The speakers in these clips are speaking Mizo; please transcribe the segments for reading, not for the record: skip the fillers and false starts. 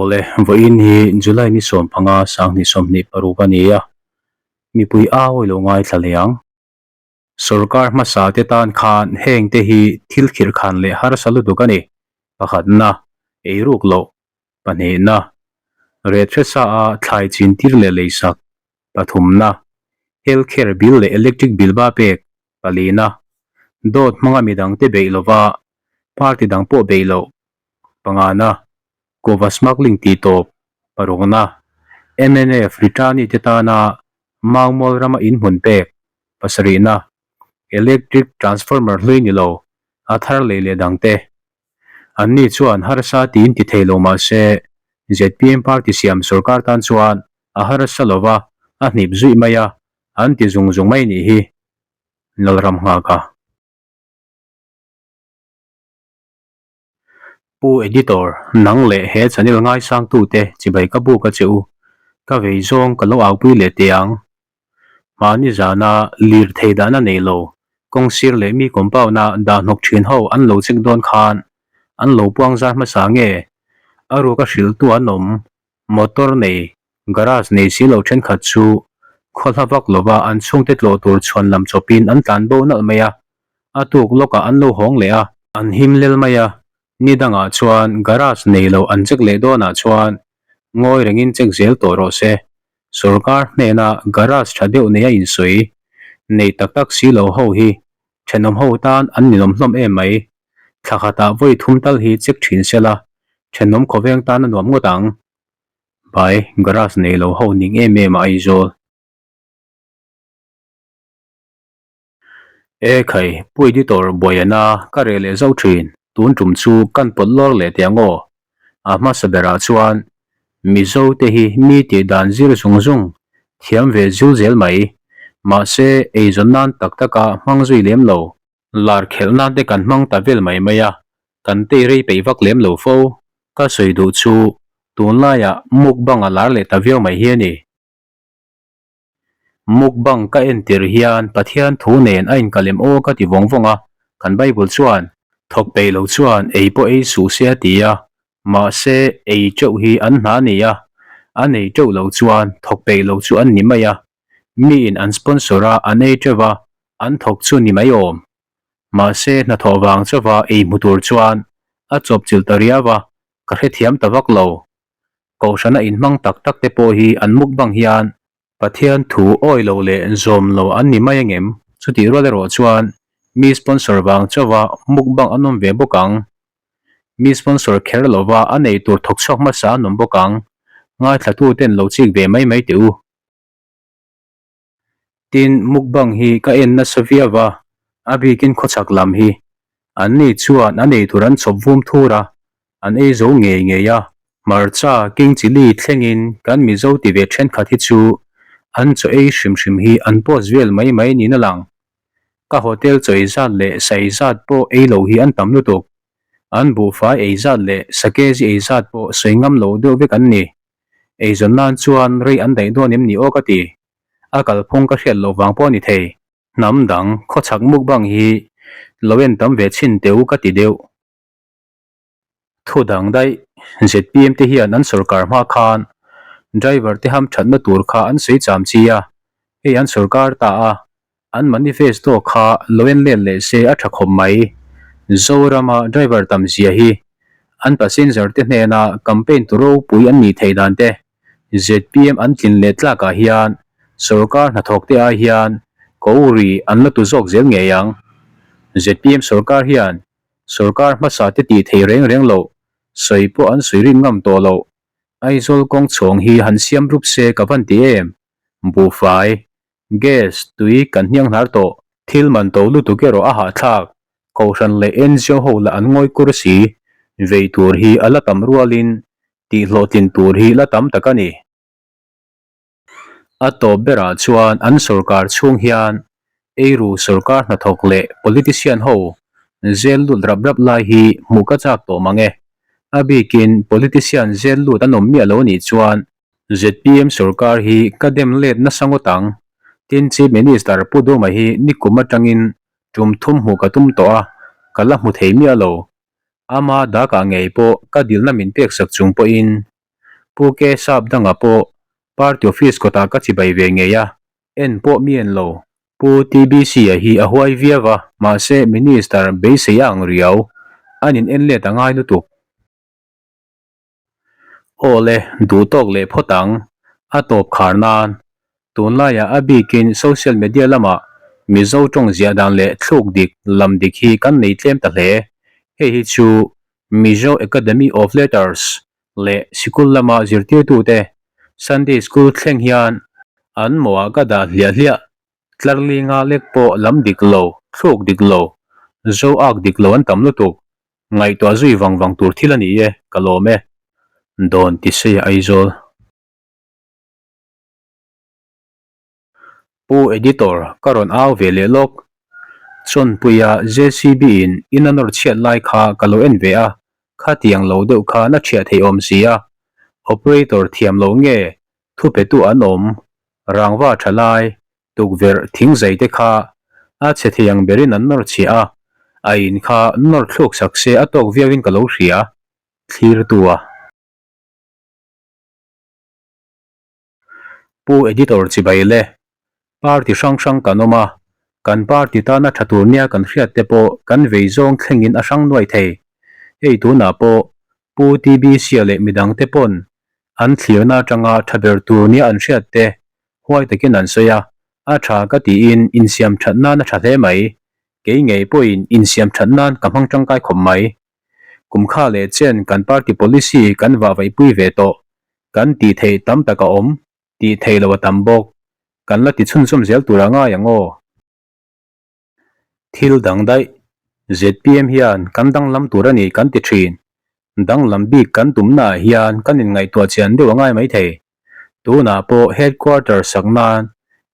Awle, vawiin hi July ni 15 2026 a ni a, mipui au i lo ngaithla leh ang. Sorkar hmasa te tan khan heng te hi thil khirh khan leh harsa lutuk a ni. Pakhatna, eiruk loh. Pahnihna, ret hresa a thlai chin tir leh leisak. Pathumna, health care bill leh electric bill ba pek. Palina, dawt hmanga midangte beih lova party dang pawh beih loh. Pangana, kuhva smuggling tih tawp. Parukna, mnf returni te tana Maumual rama inhmun pek. Pasarihna, electric transformer hlui ni lo, a thar lei leh dangte. Anni chuan harsa tiin ti thei lo mah se, zpm party siam sorkar tan chuan a harsa lova a hnip zuih mai a, an ti zung zung mai nih hi. Lalram nghak a. Pu Editor, nang leh he channel ngaisangtute chibai ka buk a che u, ka vei zawng ka lo aupui leh teh ang. Mahni zana lirthei dahna nei lo, kawng sir leh mi compound-a dah hnawk thin ho an lo check dawn khan an lo puang zar hmasa nge? A ruka hrilhtu an awm, motor nei, garage nei si lo thenkhat chu khaw hla vak lova an chhungte tlawh tur chhuan lam chawpin an tlan bo nalh mai a, a tuk lawkah an lo hawng leh a, an him lel mai a, ni dangah chuan garage nei lo an check leh dawnah chuan ngawi rengin check zel tawh rawh se. Sorkar hnena garage tha deuh neia insawi nei tak tak si lo ho hi thenawm ho tan an ninawm hlawm em mai. Thla khatah vawi thum tal hi check thin sela thenawm khawveng tan a nuam ngawt ang. Bai, garage nei lo ho ning em em a Aizawl. E khai, Pu Editor Buaiana ka reh leh zauh thin, tun tum chu kan pawt lawr leh teh ang aw. A hmasa berah chuan Mizo te hi mi tih dan zir zung zung thiam ve zul zel mai, mahse eizawn nan tak taka hmang zui lem lo. Lar khelh nan te kan hmang ta vel mai mai a, kan tei rei peih vak lem lo fo. Ka sawi duh chu tunlaiah mukbang a lar leh ta viau mai hi a ni. Mukbang ka entir hian Pathian thu nen a inkalem aw ka ti vawng vawng a, kan Bible chuan thawk peih lo chuan ei pawh ei suh se a ti a, mahse ei teuh hi an hna a ni a, an ei teuh lo chuan thawk peih lo chu an ni mai a, miin an sponsor a an ei teuh a, an thawk chu ni mai awm. Mahse hnathawh vang chauha ei hmu tur chuan a chawpchilh ta riau a, ka hrethiam ta vak lo. Kohhrana inhmang tak tak te pawh hi an mukbang hian Pathian thu awi lo leh zawm lo an ni mai angem? Chutih rual erawh chuan mi sponsor vang chauha mukbang an awm ve bawk ang. Mi sponsor kher lova a nei tur thawk chhuak hmasa an awm bawk ang. Ngaithlatu ten lo chik ve mai mai teh u. Tin, mukbang hi ka en nasa viau a, a bikin khawchhak lam hi. Anni chuan an eitur an chhawp vum thur a, an ei zo ngei ngei a. Hmarcha, king chilli thlengin kan Mizo ti ve thenkhat hi chu an chaw ei hrim hrim hi an post vel mai mai niin a lang. Ka hotel chaw ei zat leh sa ei zat pawh ei lo hi an tam lutuk. An buhfai ei zat leh sakezi ei zat pawh sawi ngam lo deuh vek an ni. Eizawn nan chuan rei an daih dawn em ni aw ka ti. A kalphung ka hriat loh vang pawh a ni thei. Hnam dang khawchhak mukbang hi lo en tam ve chhin teh u ka ti deuh. Thu dang daih, zpm te hian an sorkar hma khan driver te ham thatna tur kha an sawi cham chi a, hei an sorkar ta a, An manifesto kha lo en let leh se a tha khawp mai. Zorama driver tam zia hi an passenger te hnena campaign tu ropui an nih theih dan te, zpm an tlin leh tlakah hian sorkar hnathawk te ai hian ko ri an la tu zawk zel ngei ang. Zpm sorkar hian sorkar hmasa te tih thei reng reng loh sawi pawh an sawi rin ngam tawh loh. Aizawl kawng chhawng hi han siam rup se ka van ti em? Buhfai Gas, tui kan hniang hnar tawh. Thil man to lutuk erawh a hahthlak. Kohhran leh NGO ho lah an ngawi kur si. Vei tur hi a la tam rualin tih hlawhtlin tur hi la tam tak a ni. A tawp berah chuan an sorkar chhung hian eiru sorkar hnathawk leh politician ho zel lut rap rap lai hi hmuh ka chak tawh mang e. A bikin politician zel lut an awm miah lo nih chuan Zpm sorkar hi ka dem let nasa ngawt ang. Tin, Chief Minister Pu Duma hi nikum atangin tum thum hmuh ka tum tawh a, ka la hmu thei miah lo. Ama dakah ngei pawh ka dilna min peksak chung pawhin Pu K Sap danga pawh party office kawtah ka chibai ve ngei a, en pawh mi en lo. Pu TBC-a hi a huai viau a, mahse Minister beisei a ang riau, an in en let a ngai lutuk. Aw le, duh tawk leh phawt ang, a tawp khar nan. Tunlaiah a bikin social media lamah Mizo tawng ziah dan leh thluk dik, lam dik hi kan nei tlem ta hle. Hei hi chu Mizo Academy of Letters leh sikul lama zirtirtute Sunday School thleng hian an mawhah ka dah hliah hliah. Tlarlinga lek pawh lam dik lo, thluk dik lo, zo ak dik lo an tam lutuk. Ngaihtuah zui vang vang tur thil a ni e, ka lawm e. Dawn ti sei Aizawl. Pu Editor, ka rawn au ve leh lawk. Chawnpuia JCB in in a nawr chhiat lai kha ka lo en ve a, khatiang lo deuh khan a thiah thei awm si a. Operator thiam lo nge thupetu an awm, rangva tha lai, tukverh thingzai te kha a chhe thei ang berin an nawr chhiah a, a in kha nawr thluk sak se a tawk viauin ka lo hria, thlirtu a. Pu Editor chibai le, party hrang hrang kan awm a, kan party tana tha tur nia kan hriat te pawh kan vei zawng thlengin a hrang nuai thei. Hei tunah pawh Pu TBC-a leh midang te pawn an thlirna atanga tha ber tur nia an hriat te huai takin an sawi a, a tha ka tiin insiam that nan a tha hle mai. Kei ngei pawhin insiam that nan ka hmang tangkai khawp mai. Kum kha leh chen kan party policy kan vahvaihpui ve tawh. Kan tih theih tam tak a awm, tih theih loh a tam bawk. Kan la ti chhunzawm zel tur a ngai ang aw. Thil dang daih, zpm hian kan danglam tur a ni kan ti thin. Danglam bik kan tumnaah hian kan inngaihtuah chian deuh a ngai maithei. Tunah pawh headquarter sak nan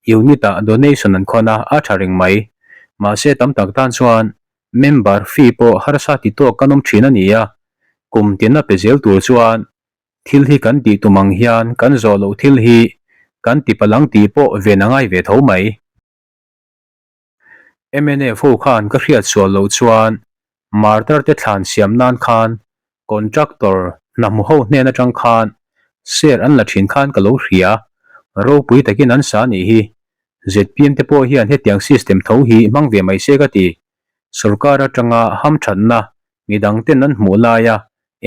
unit ah donation an khawn a, a tha reng mai. Mahse tam tak tan chuan member fee pawh harsa ti tawk kan awm thin a ni a, kum tin a pe zel tur chuan thil hi kan tih tum ang hian kan zawh loh thil hi kan ti palang tih pawh ven a ngai ve tho mai. Mnf ho khan ka hriat sual loh chuan Martar te thlan siam nan khan contractor hna hmu ho hnen atang khan share an la thin khan ka lo hria, ropui takin an sa nih hi. Zpm te pawh hian hetiang system tho hi hmang ve mai se ka ti. Sorkar atanga hamthatna midang ten an hmuh laia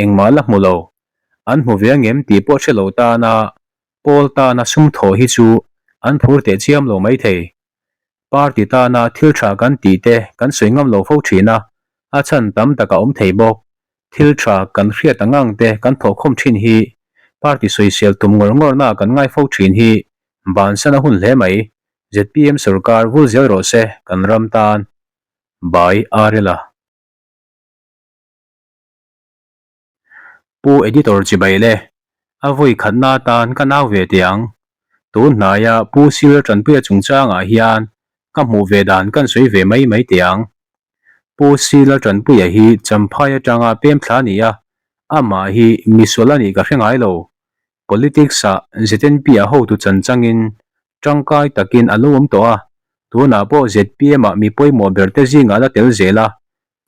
engmah la hmu lo, an hmu ve angem tih pawh hre lo tana Pawl tana sum thawh hi chu an phur teh chiam lo mai thei. Party tana thil tha kan tih te kan sawi ngam lo fo thin a, a chhan tam tak a awm thei bawk. Thil tha kan hriat ang ang te kan thawhkhawm thin hi party sawisel tum ngawr ngawr na kan ngai fo thin hi bansan a hun hle mai. Zpm sorkar vul zel rawh se kan ram tan. By Arela. Pu Editor chibai le, a vawi khatna atan ka nau ve teh ang. Tun hnaia Pu Sir Tanpuia chungchangah hian ka hmuh ve dan kan sawi ve mai mai teh ang. Pu Sir Tanpuia hi Champhai atanga pem thla a ni a, amah hi misual a nih ka hre ngai lo. Politics-ah ZNP-a hotu chan changin tangkai takin a lo awm tawh a, tunah pawh ZPM-ah mi pawimawh berte zingah la tel zel a,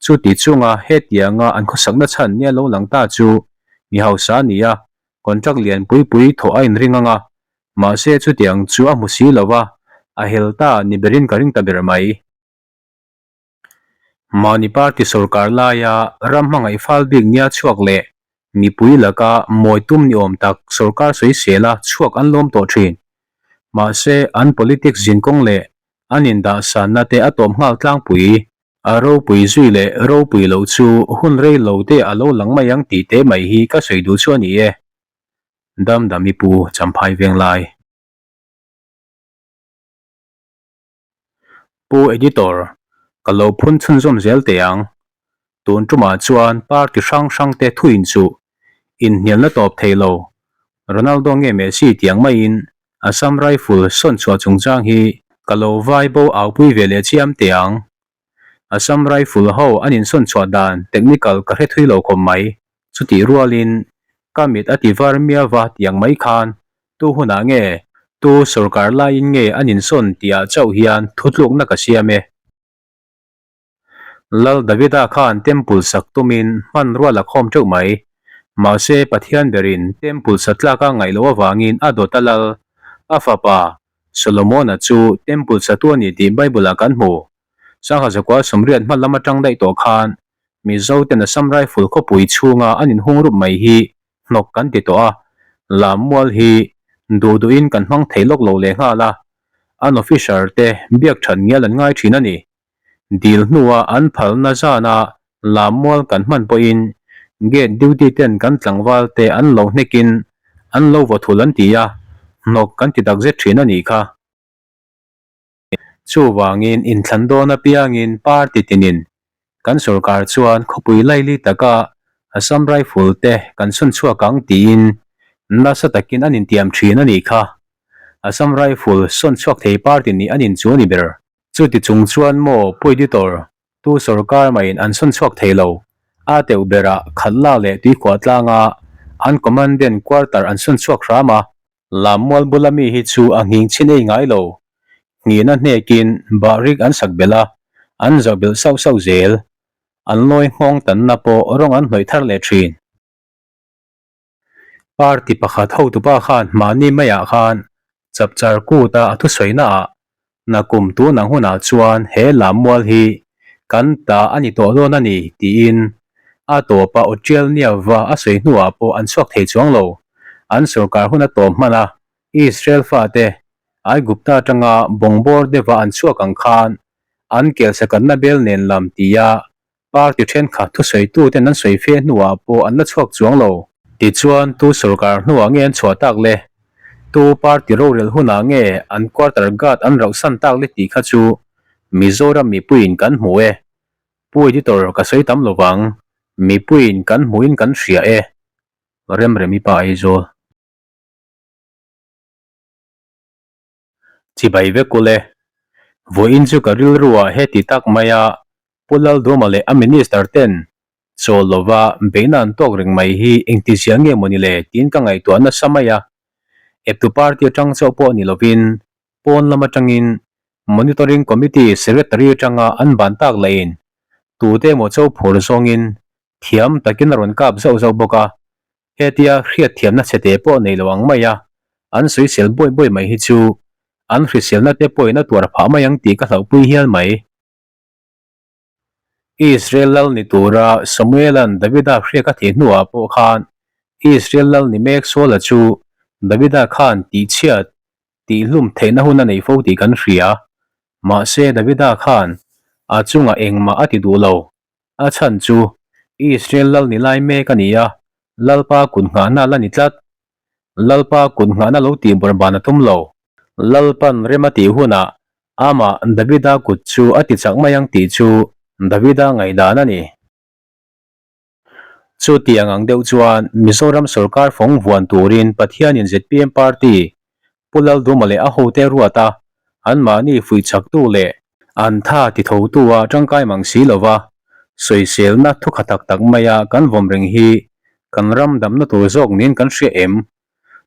Chuti chunga hetianga an khawsakna chhan nia lo lang ta chu mi hausa a ni a, contract lian pui pui thawh a inring ang a, mahse chutiang chu a hmu si lo va, a hel ta ni berin ka ring ta ber mai. Mahni party sorkar laia ram hmangaih fal bik nia chhuak leh mipui laka mawi tum ni awm tak sorkar sawisela chhuak an lawm tawh thin. Mahse an politics zinkawng leh an indahsanna te a tawp nghal tlangpui. A ropui zui leh ropui loh chu hun rei lo te a lo lang mai ang tih te mai hi ka sawi duh chu a ni e. Dam dam i pu Champhai veng lai. Pu Editor, ka lo phun chhunzawm zel teh ang. Tun tumah chuan party hrang hrang te thuin chu inhnialna tawp thei lo. Ronaldo nge Messi tiang maiin Assam Rifle sawn chhuah chungchang hi ka lo vai bo aupui ve leh chiam teh ang. Assam Rifle ho an insawn chhuah dan technical ka hre thui lo khawp mai. Chutih rualin ka mit a ti var miau va tiang mai khan tu hunah nge tu sorkar laiin nge an insawn tihah chauh hian thutlukna ka siam e. Lal Davida khan temple sak tumin hmanrua la khawm teuh mai. Mahse, Pathian berin Temple sa tlak a ngaih loh avangin a dawt a lal. A fapa, Solomona chu Temple satu a ni tih Bible-ah kan hmu. Sangha zakua sawmriat hma lam atang daih tawh khan Mizoten Assam Rifle khawpui chhunga an inhung rup mai hi hnawk kan ti tawh a, lammual hi duh duhin kan hmang thei lawk lo leh nghal a, an officer te biak that ngial an ngai thin a ni. Dil hnua an phalna zana lammual kan hman pawhin gate duty ten kan tlangval te an lo hnekin an lo vaw thul an ti a, hnawk kan ti takzet thin a nih kha. Chuvangin inthlan dawn apiangin party tinin kan sorkar chuan khawpui laili taka Assam Rifle te kan sawn chhuak ang tiin nasa takin an intiam thin a nih kha. Assam Rifle sawn chhuak thei party nih an inchu a ni ber. Chuti chung chuan maw Pu Editor, tu sorkar maiin an sawn chhuak thei lo. A teuh berah Khatla leh Tuikhuah tlanga an Commandant quarter an sawn chhuak hram a, Lammual bula mi hi chu a nghing chhin ei ngai lo. Nghihna hnekin bahrik an sak belh a, an zauh belh sauh sauh zel. An lawi nghawng tanna pawh rawng an hnawih thar leh thin. Party pakhat hotupa khan mahni maiah khan chapchar kut a a thusawi naah Nakum tunang hunah chuan he lammual hi kan ta a ni tawh dawn a ni tiin a tawpa Otial Niava a sawi hnuah pawh an chhuak thei chuang lo. An sorkar hun a tawp hman a, Israel fate Aigupta atanga bawngbawr deuha an chhuak ang khan an kelsakanna bel nen lam tia party thenkhat thusawitu ten an sawi fe hnuah pawh an la chhuak chuang lo. Tichuan, tu sorkar hnuah nge an chhuah tak le? Tu party rorel hunah nge an quarter guard an rauhsan tak le tih kha chu Mizoram mipuiin kan hmu e. Pu Editor ka sawi tam lovang, mipuiin kan hmuhin kan hria e. Remremi pa Aizawl. Chibai vek ule. Vawiin chu ka rilruah heti tak maia Pu Lalduma leh a Minister ten chawl lova beihna an tawk reng mai hi engtizia nge mawni le tiin ka ngaihtuah nasa mai a. Eptu party atang chauh pawh ni lovin pawn lam atangin Monitoring Committee Secretary atanga an ban tak lahin tute emaw cho phur zawngin thiam takin a rawn kap zauh zauh bawk a. Hetia hriatthiamna chhete pawh nei lo ang mai a, an sawisel buai buai mai hi chu an hriselna te pawhin a tuar phah mai ang tih ka hlauhpui hial mai. Israel lal ni tura Samuela'n Davida hriak a thih hnuah pawh khan Israel lal ni mek Saula chu Davida khan tihchhiat, tihhlum theihna hun a nei fo tih kan hria. Mahse Davida khan a chungah engmah a ti duh lo. A chhan chu Israel lal ni lai mek a ni a, Lalpa kut nghahna la ni tlat. Lalpa kut nghahna lo tih bawrh ban a tum lo. Lalpan rem a tih hunah amah Davida kut chu a ti chak mai ang tih chu Davida ngaihdan a ni. Chutiang ang deuh chuan Mizoram sorkar fawng vuan turin Pathianin zpm party Pu Lalduma leh a hote ruat a, anmahni fuih chaktu leh an tha ti thotu a tangkai mang si lova, sawiselna thukha tak tak maia kan vawm reng hi kan ram damna tur zawk niin kan hria em?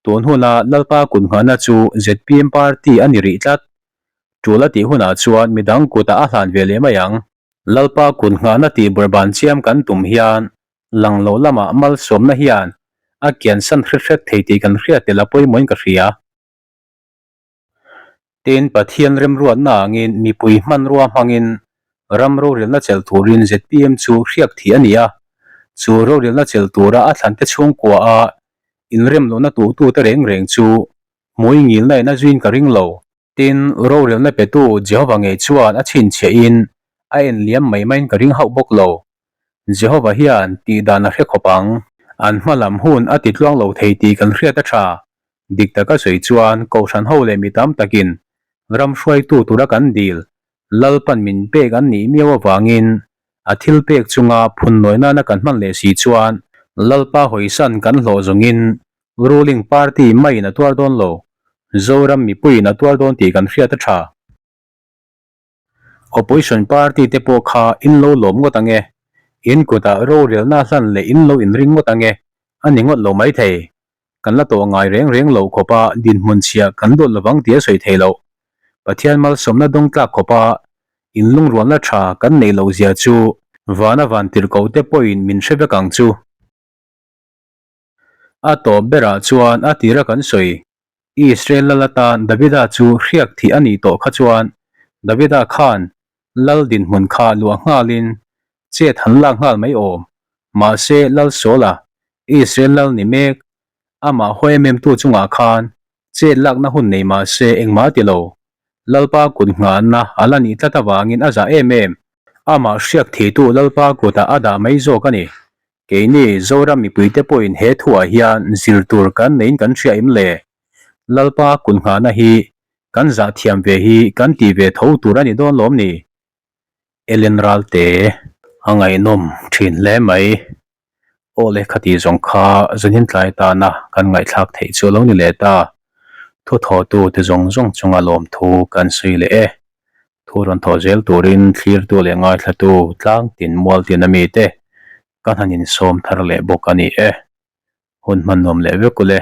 Tun huna Lalpa kut nghahna chu zpm party a ni rih tlat. Tul a tih hunah chuan midang kutah a hlan ve leh mai ang. Lalpa kut nghahna tih bawrhban chiam kan tum hian lang lo lamah malsawmna hian a kiansan hret hret thei tih kan hriat tel a pawimawhin ka hria. Tin, Pathian remruatna angin mipui hmanrua hmangin ram rorelna chelh turin zpm chu hriak thih a ni a, chu rorelna chelh tura a thlante chhungkua a inremlohna tuhtute reng reng chu hmui ngilna in a zuiin ka ring lo. Tin, rorelna petu Jehova ngei chuan a chhinchhiahin a en liam mai maiin ka ring hauh bawk lo. Jehova hian tih dan a hre khawp ang. An hma lam hun a ti tluang lo thei tih kan hriat a tha. Dik taka sawi chuan Kohhran ho leh mi tam takin ram hruaitu tura kan dil Lalpan min pek an nih miau avangin a thil pek chunga phun nawi nana kan hman leh si chuan Lalpa hawisan kan hlawh zawngin ruling party maiin a tuar dawn lo, Zoram mipuiin a tuar dawn tih kan hriat a tha. Opposition party te pawh kha in lo lawm ngawt ang e, in kutah rorelna hlan leh in lo inring ngawt ang e, a ni ngawt lo maithei. Kan la tawh ngai reng reng loh khawpa dinhmun chhia kan dawt lovang tih a sawi thei loh. Pathian malsawmna dawng tlak khawpa inlungrualna tha kan neih loh zia chu vana vantirhkoh te pawhin min hre vek ang chu. A tawp berah chuan a tira kan sawi Israel lal atan Davida chu hriak thih a nih tawh kha chuan Davida khan lal dinhmun kha luah nghalin chet han lak nghal mai awm. Mahse Lal Saula, Israel lal ni mek, amah haw em em tu chungah khan chet lakna hun nei mahse engmah a ti lo. Lalpa kut nghahna a la nih tlat avangin a zah em em. Amah hriak theitu Lalpa kutah a dah mai zawk a ni. Keini Zoram mipuite pawhin he thuah hian zir tur kan neiin kan hria em le? Lalpa kut nghahna hi kan zah thiam ve hi kan tih ve tho tur a ni dawn lawm ni? Ellen Ralte. A ngaihnawm thin hle mai. Aw le khati zawng kha zanin tlai tana kan ngaihthlak theih chu a lo ni leh ta. Thu thawhtu te zawng zawng chunga lawmthu kan sawi leh e. Thu rawn thawh zel turin thlirtu leh ngaithlatu tlang tin mual tin ami te Ka hnanin sawm thar leh bawk a ni e. Hun hman nuam leh vek ule.